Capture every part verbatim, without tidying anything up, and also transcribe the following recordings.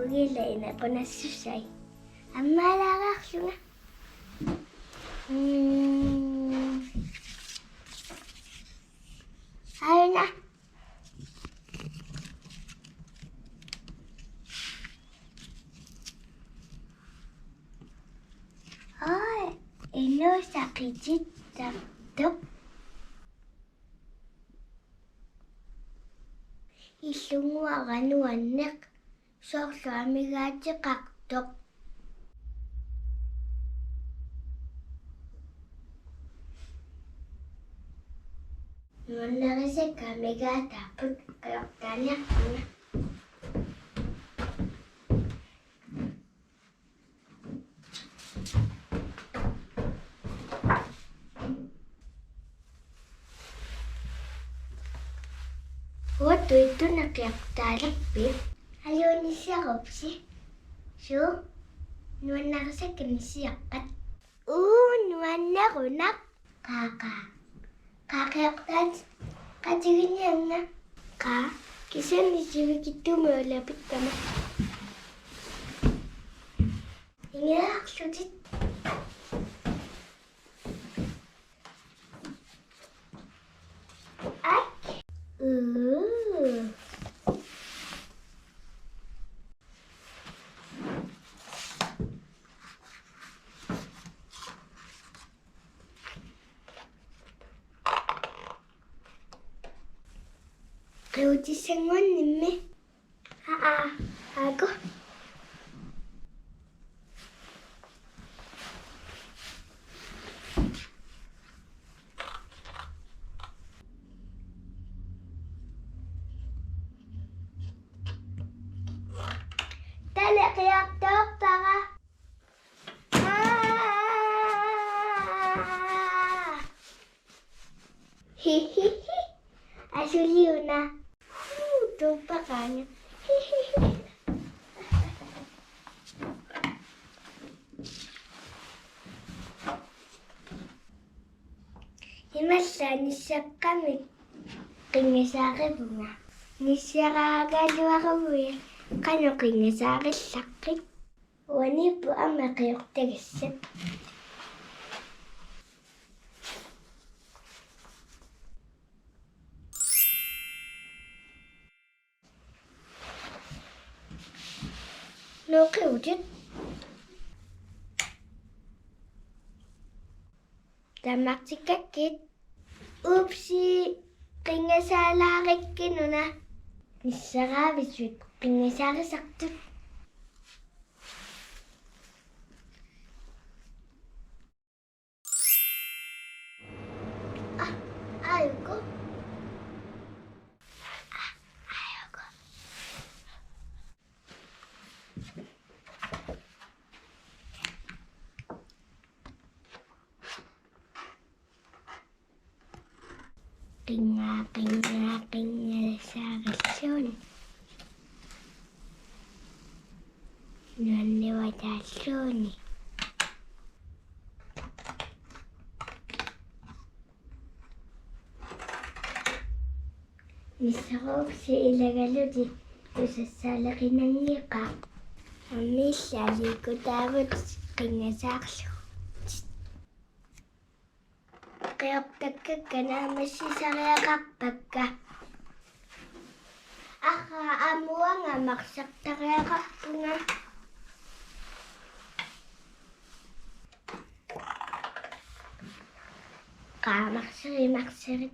Ugilaina qunassussai. Ammaalaarlunga. Mm. Aina. Ai, inuusaqitittartoq. Illunnguara nuanneq, soorlu amigaateqartoq. Nuannarisakka amigaataapput, qiortaaniarpunga. Uattuittuna qiortaalerpit? Aluu, nissiarupsi. Suu, nuannarisakka nissiaqqat. Uu, nuannerunaq. Qaa, qaa. Qaa, qiortaat qatiginiannga. Qaa, kisianni sivikitsumik ulapikkama. Ingilaarlutit. Ai. Uu. Qiutissannguannimmi. Aa, aaku. Taleqiartoorpara. Aa! Hihihi. Asuliuna. Huu, tuuppaqaanga. Hihihi. Imaallaat nissaqqamik qinngasaarivunga. Nissiaraagaluaruit qanoq qinngasaarillaqqit? Uaniippoq aamma qiortagassat. Nuuqiutit. Tamartikkakkit. Upsi, qinngasaalaarikkit una. Nissaraavisut qinngasuusarisartut. Aa, aajuku. Aa, aajuku. Qinnga-, qinnga-, qinngasaaralluunniit. Nuannivataalluunniit. Nissarupsi ilagalutit tusassaaleqinanngeqaaq. Aamma ila liikutaavut qinngasaarlugu. Qiortakkakka naammassisariaqarpakka. Arraa, amuanga marsartariaqarpunga. Qaa, marseri, marseri.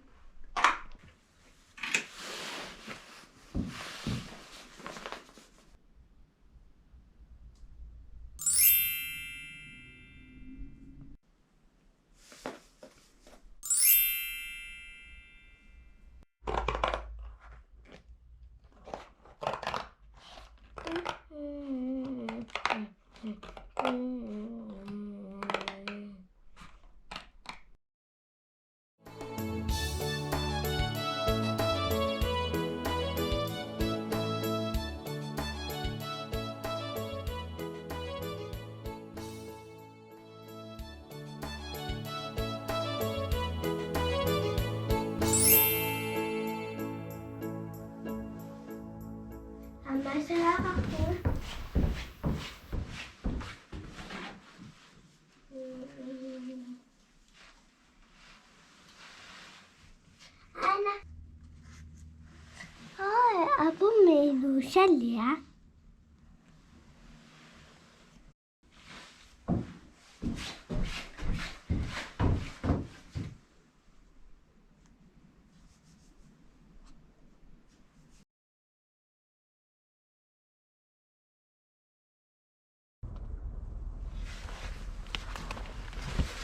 Aana. Oi, apummi iluusalia.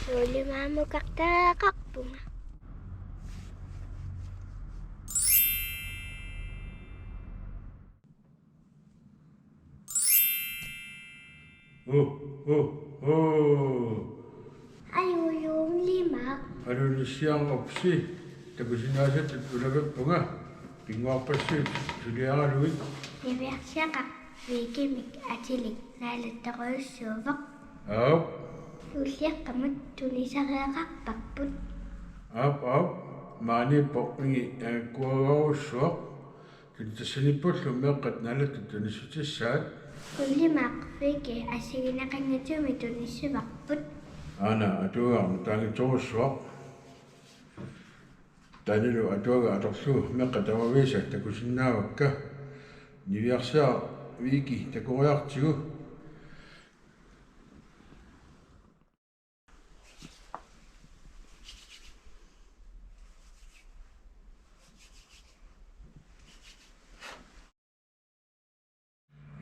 Juulimaammukartariaqarpunga. Hu, hu, hu. Ajuujuulimaaq. Alulissiaq upsi, takusinnaasatut ulavippunga, pinnguarpassuit suliaraluit. Niviarsiaqarpoq Vikimik atilik naalattorujussuuvoq. Aap. Juulliaqqamut tunisariaqarparput. Aap, aap, maaniippoq Ingi angakkuagarujussuaq. Tunisassaniippullu meeqqat naalattut tunissutissaat. Juullimaaq Viki assigineqanngitsumik tunissivarput. Aana atuagaq nutaanngitsorujussuaq. Taannalu atuagaq atorlugu meeqqat tamaviisa takusinnaavakka. Niviarsiaq Viki takoriartigu.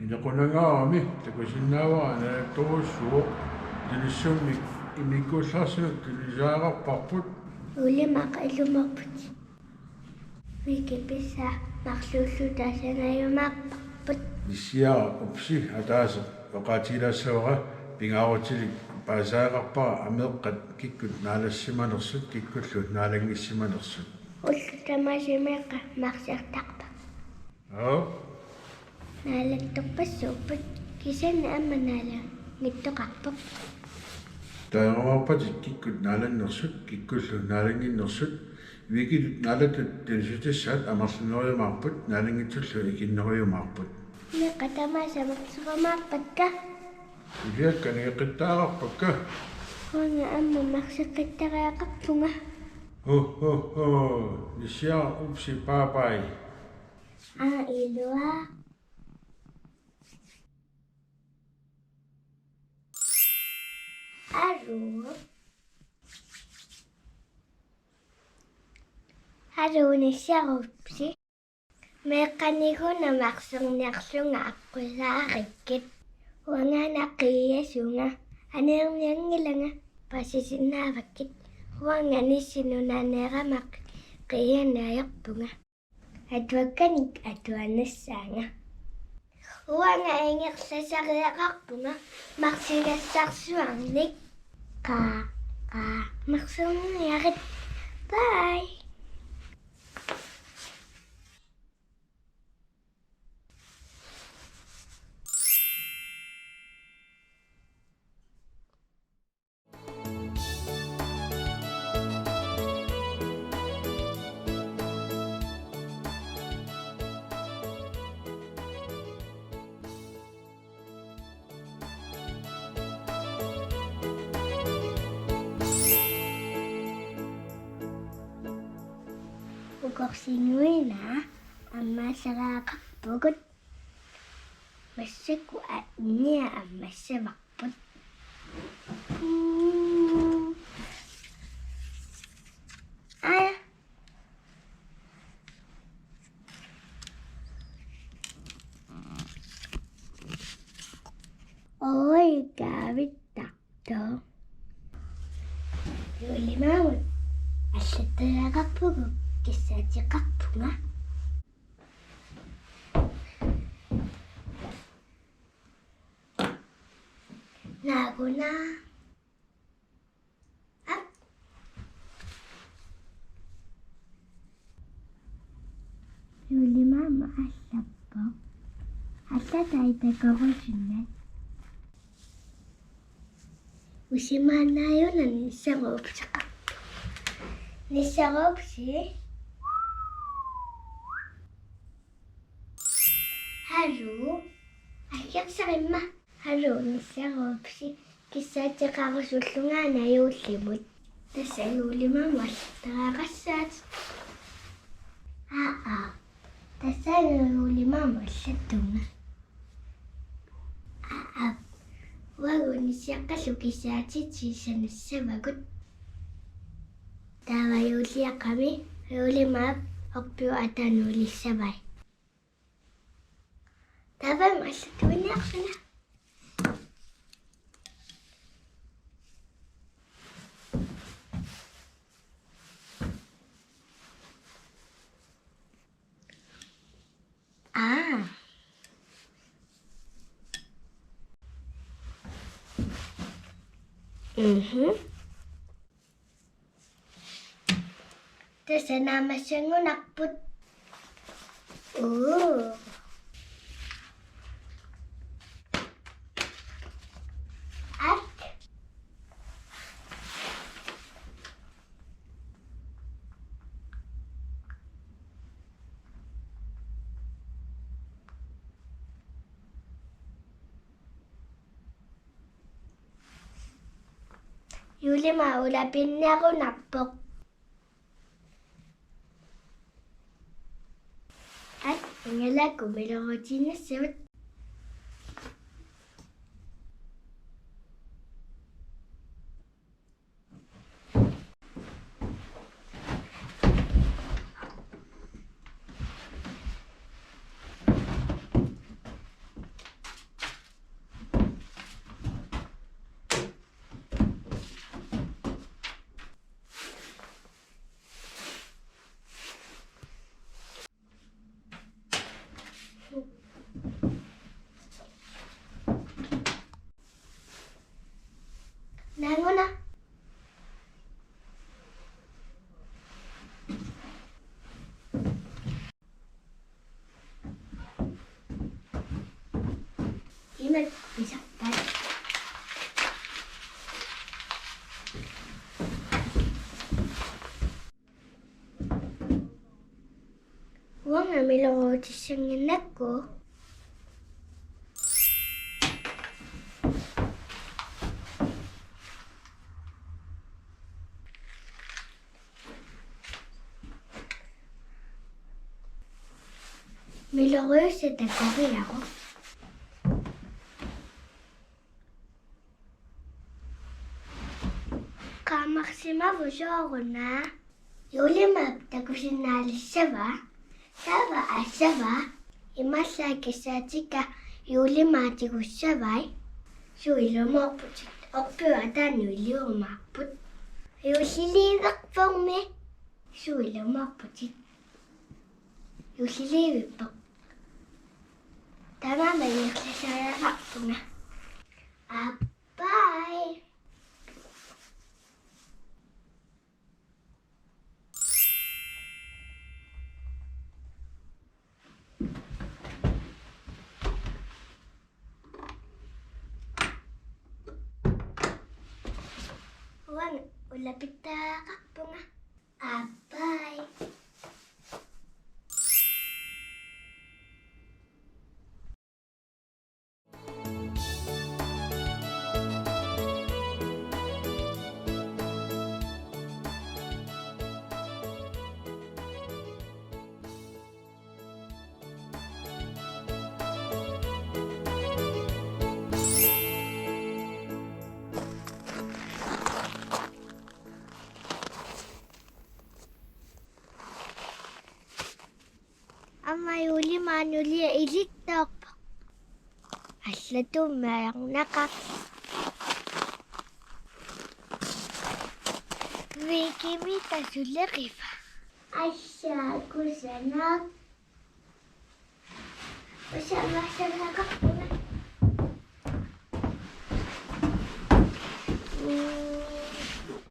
Inequnangaarami takusinnaavara naalattorujussuuvoq, tunissummik immikkuullarsimasut tunisariaqarparput. Juullimaaq ilumoorputit. Vikip pissaa marluulluta sanajumaarparput. Nissiaq upsi ataaseq oqaatigilaassavara, pingaarutilik paasisariaqarpara ameeqqat kikkut naalassimanersut kikkullu naalanngissisimanersut. Ullut tamaasa meeqqat marsiartarpakka. Aap. Naalattorpassuupput, kisianni aamma naalanngittoqarpoq. Taamaappatit kikkut naalannersut kikkullu naalannginnersut, Vikitut naalattut tunissutissaat amerlanerujumaarput, naalanngitsullu ikinnerujumaarput. Meeqqat tamaasa marsiumaarpakka. Suliakka nangeqqittariaqarpakka. Uanga aamma marseqqittariaqarpunga. Hu, hu, hu. Nissiaq upsi, bye bye. Aa, ilua. Aluu. Aluu, nissiaq upsi. Meeqqaniguna marserniarlunga aqqusaarikkit. Uangaana qiiasunga, aneernianngilanga, paasisinnaavakkit. Uanga nissi nunaaneerama qiianeq ajorpunga. Atuakkanik atuaannassaanga. Uanga ingerlasariaqarpunga marsigassarsuarnik. Qaa, qaa, marserniarit. Bye. Ukorsinnguina ammaasariaqarpugut. Massakkut annia ammassavara. Mm. Aa. Oi, kaavittartoq. Juulimaamut allattariaqarpugut, kissaateqarpunga. Naaguna. Ap. Juulimaama allappoq. Allatai takorusunnat. Usimaannaajuna nissarupseqarpoq. Nissarupsi. Aluu, Ahiasarimma. Haluu, nissarupsi. Kissaateqarusullunga aana juullimut. Tassa juullimaamut allattariaqassaatit. Aa. Tassa juullimaamut allattunga. Aa. Uagut nissiaqqallu kissaatit sisanassavagut. Taava juulliaqqami juullimaap orpiup ataanut ilissavai. Taava allattuiniarpara. Aa. Mhm. Tassa naammassanngunarput. Uu. Ak. Juullimaap ulapinniarunarpoq. Ai, ingalakku milorutiinnassavat. Naanguna. Imak pisarpat. Uanga milorutissannginnakku. Milorujussat takoriaruk. Qaamarsimavoq sooruna. Juullimaap takusinnaalissavaa. Taava aassavaa. Imaallaat kissaatikka juullimaat tigussavai. Suut ilumoorputit. Orpiup ataanut iliumaarput. Juulliliiverpormi. Suut ilumoorputit. Juulliliivippoq. Taamaammat ingerlasariaqarpunga. Aap, bye. Uanga ulapittariaqarpunga. Aap, bye. Aamma juullimaap nulia ilittoorpoq. Allatut maajornaqaaq. Wikimi tasuleqiva. Asha kusanaq. Usammassarnaqarpunga. Mm.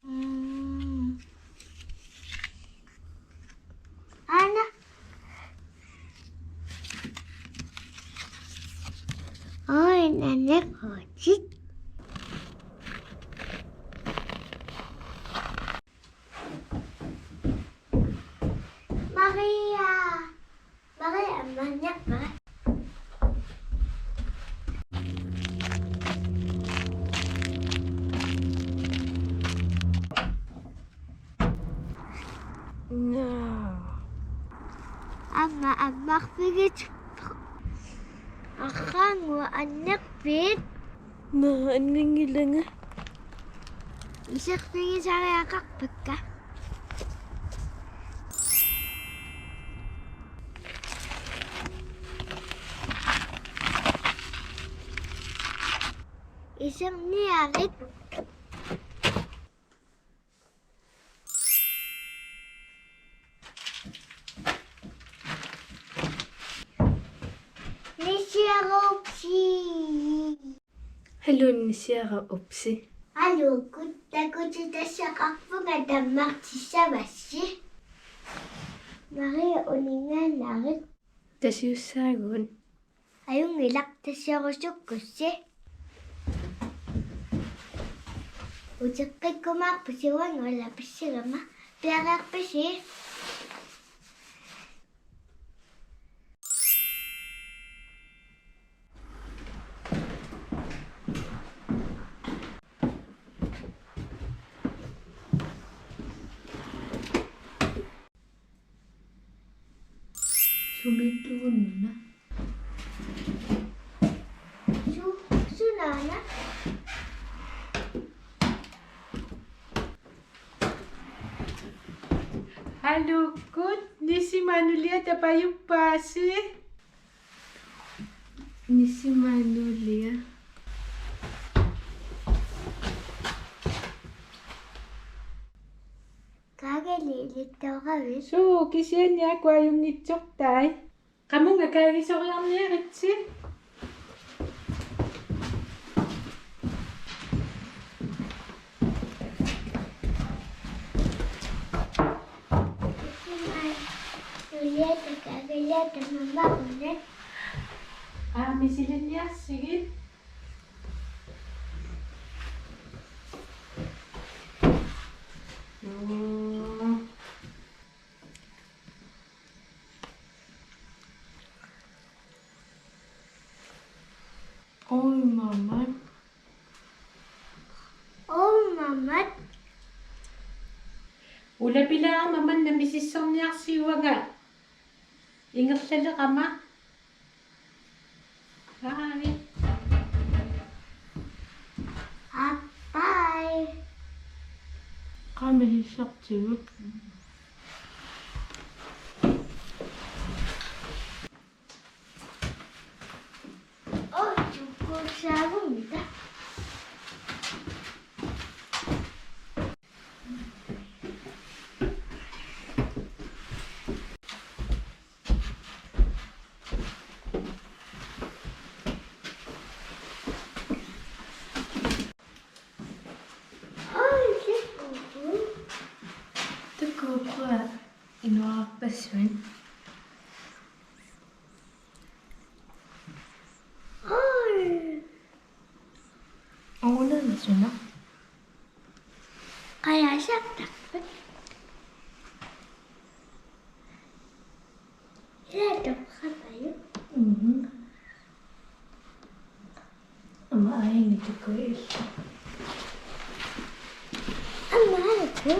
Mm. Aana. Oi, naneqqutit. Maria. Maria, aamma niarpara. Naa. Aamma ammarfigit. Arraannguaq annerpit? Naa, anninngilanga. Iserfigisariaqarpakka. Iserniarit. Nissiara Upsi. Hallo, Nissiara Upsi. Hallo, kut-, takuti, tassa qaffunga tammartissavassi. Maria, uninngaannarit. Tasiussaagut. Ajunngilaq, tassiorusukkussi. Uteqqikkumaarpusi uanga, ila pissigama. Piareerpisi? Sumiittuugununa? Su-, sunaana? Hallo, kut, Nissi Manulia, tapajuppaasi. Nissi Manulia. Kaagili ilittoqavit? Suu, kisianni aajuku ajunngitsortai. Qamunga kaagisoriarniaritsi. Julieta, Julieta, mamma, una. Aa, misilinniarsigit. Joo. Oi, mamma. Oi, mamma. Ulapilaarama manna misissorniarsiuanga. Ingerlalerama. Aavi. Appai. Qaa misissortigut. Oh, chukkussaagummita. Oi, se kuku. Takukkua inuarpassuit. Oi. Una suna. Qajasartarput. Ila toqqapajuk. Mhm. Aamma aajuna takuillu. Aamma aajuku.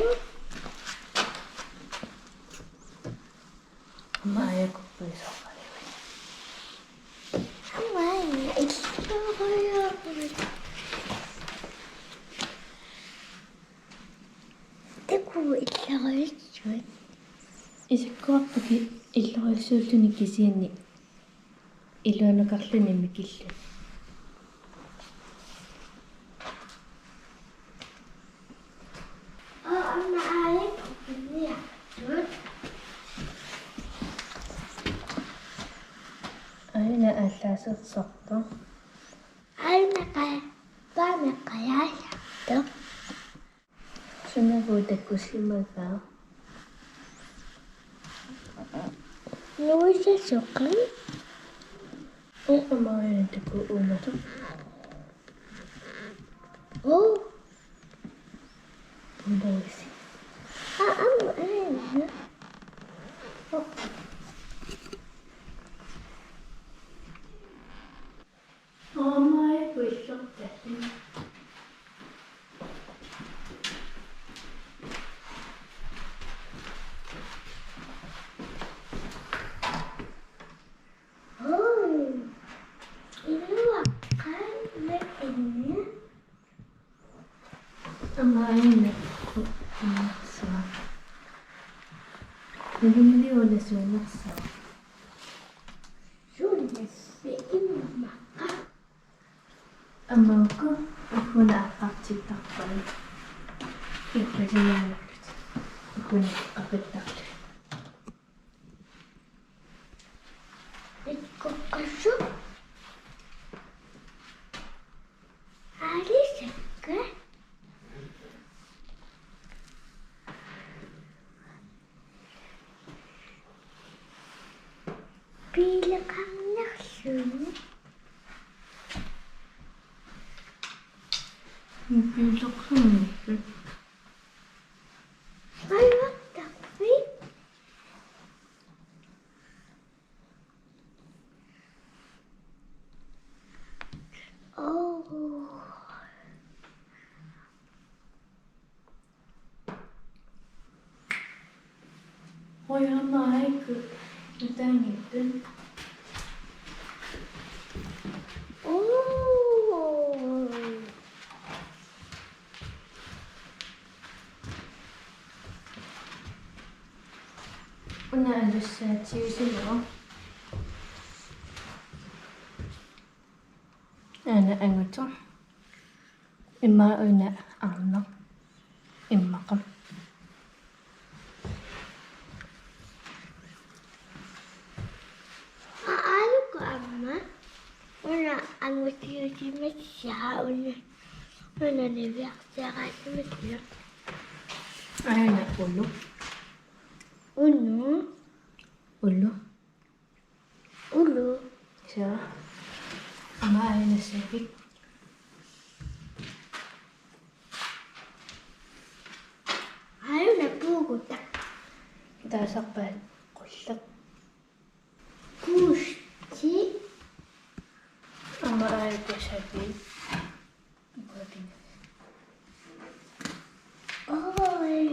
Aamma aajuku puisoqaluit. Aamma aajuku illuarujoorput. Takuuk illorujussuit. Isakkuarput illorujussuulluni kisianni iluanakarluni mikilluni. Aa, aamma aajuku pinniartut. Aajuna aallaasersorpoq. Aajuna qa-, paami qajaasartoq. Sunavugut takusimagaa? Nuisasoqan. Uumamaaja takuumasoq. Oo. Boisi. Aa, aamma aajuna. Oo. Aamma aajuku illortalluni. Aamma aajuna. Nalunngiliuk una suunersua? Suunersi immaqa. Aamma uku ugguuna aaqqartittarpakka. Ippasiliaannarlutik. Ugguuna aaqqartittarlugit. Ikkukkassu. Aalisakka. Piileqarnerluni. Piileqarnerluni. Qajortarpit? Oo. Oi, aamma aiku nutaanngitsut. Oo. Una alussaatigisimasoq. Aana angutoq. Immaqa una arnaq. Immaqa. Aajuku aamma. Una angutiusimassaaq una. Una niviarsiaraasimassaaq. Aana ulu. Ulu. Ulu. Ulu. Suu. Aamma aana savik. Aana puuguta. Taasarpaat qulleq. Kuusti. Aamma aana savik. Oi.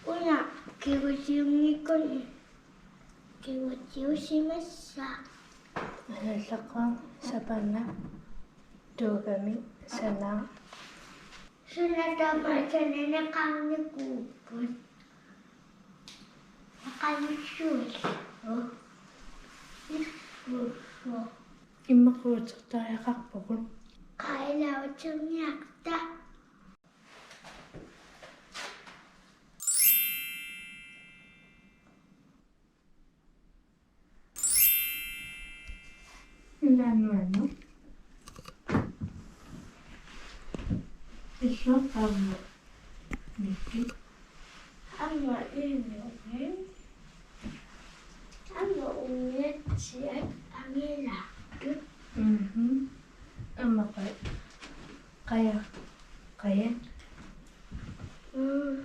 Una kigutiunngikkunik kigutiusimassaaq. Aallaqaaq, sapanna, tuugami, sanaa. Suna taama sananeqarnikuupput. Aqalussuillu. Issuullu. Immaqa utertariaqarpugut. Qaa, ilaa uterniarta. Ilaannuannu. Illuaqqaarlu. Mikki. Aamma iinnuin. Aamma umiatsiat angilaartut. Mhm. Aamma qa-, qaja-, qajat. Mm.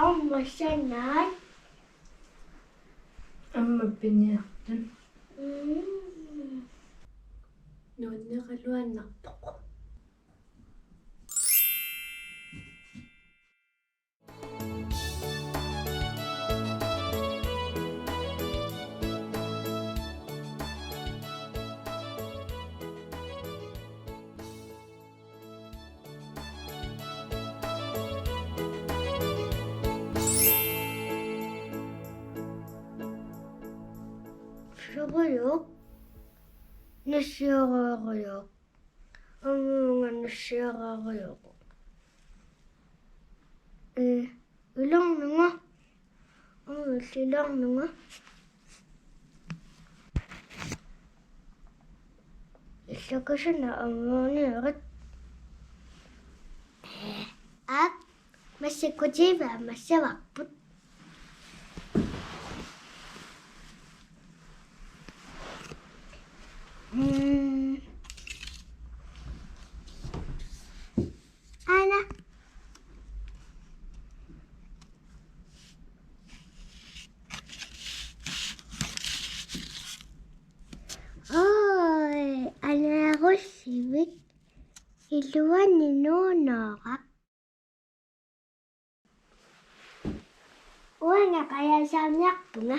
Aamma sanaat. Aamma piniartut. Mm. Nuanneraluannarpoq. Sorujuk. Nassioraarujuk. Aamma uunga nassioraarujuk. Ee, ilarnunga. Aamma ilarnunga. Illukusunneq ammoniurit. Aap, massakkut T V aamma savarput. Mm. Aana. Oi, anaarussimik iluani nuunooraq. Uanga qajasaarniarpunga.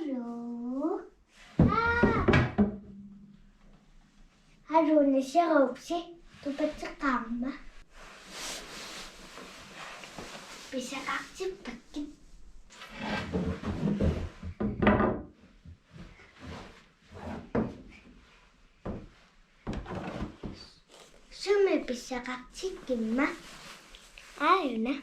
Hallo. Aa. Hallo, Nisseruupsi, tupatseqqaarma. Pisaqartippakkit. Sumi pisaqartikkimma? Aajuna.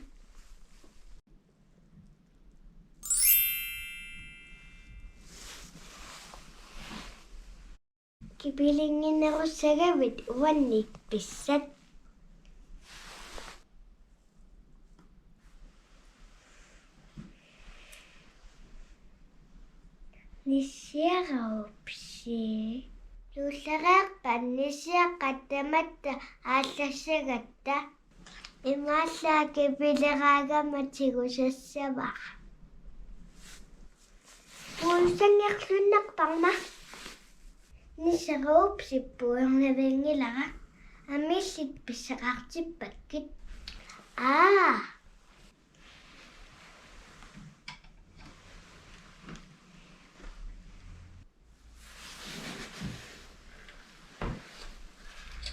Kipilinnginnerussagavit uannit pissat. Nisseruupsi. Juullereerpat nissiaqqat tamatta aallassagatta. Imaallaat kipileraangama tigusassavara. Puisangerluinnarparma. Nisseruupsi puiornavianngilara. Aamma illit pisaqartippakkit. Aa.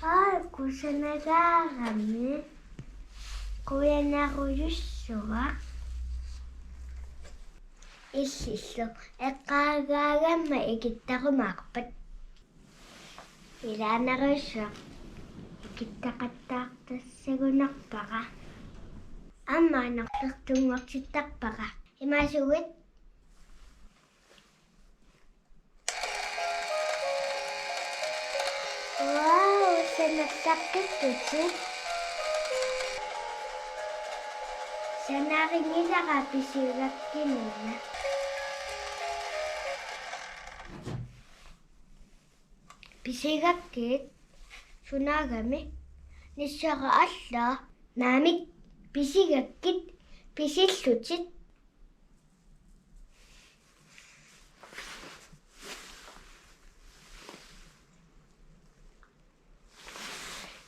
Aa, kusanagaarami. Qujanarujussuaq. Illillu eqqaagaagama ikittarumaarpat. Ilaanarujussuaq ikittaqattaartassagunarpara. Aamma anorlertunngortittarpara. Imaasugit? Wow, sanartaqqittutit. Sanarinngilara pisigakkit una. Pisigakkit sunaagami? Nissara alla. Naamik, pisigakkit, pisillutit.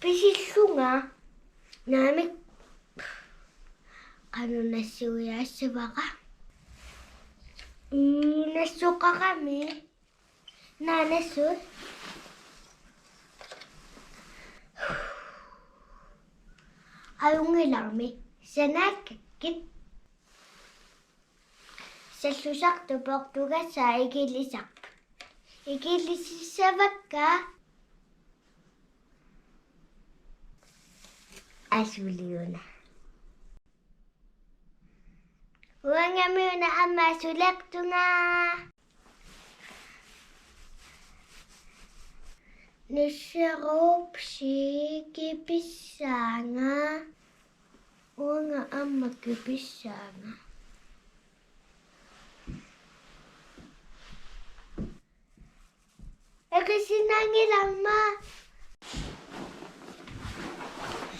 Pisillunga. Naamik, qanoq nassuiaassavara? Ii, nassuqarami. Naanasut. Ajunngilarmi. Sanaakkakkit. Sallusartut poortugassat ikilisarput. Ikilisissavakka. Asuliuna. Uangami una aamma sulertunga. Nisseruupsi kipissaanga. Uanga aamma kipissaanga. Eqissinnaanngilarma.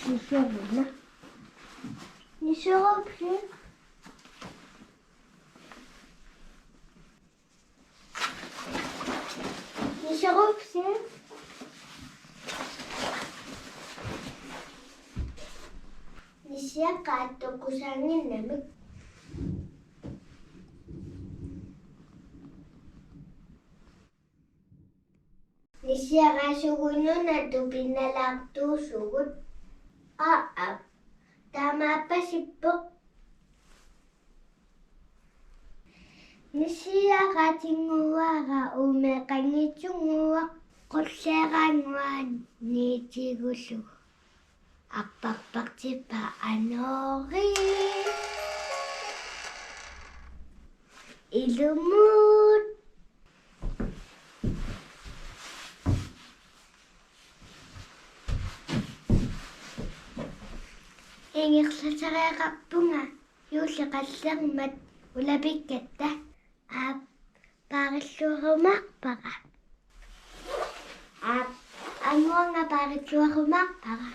Nisseruna. Nisseruupsi. Nisseruupsi. Nissiaqqat toqqusaannginnamik. Nissiara sugununa tupinnalaartuusugut. Aa, aap. Taamaappasippoq. Nissiara tinnguara uumeqanngitsunnguaq qulleeraannguaq niitigullugu. Arparpartippa anoori. Ilumut. Ingerlasariaqarpunga juulli qallermat ulapikkatta. Aap, paarilluarumaarpara. Aap, amuanga paarilluarumaarpara.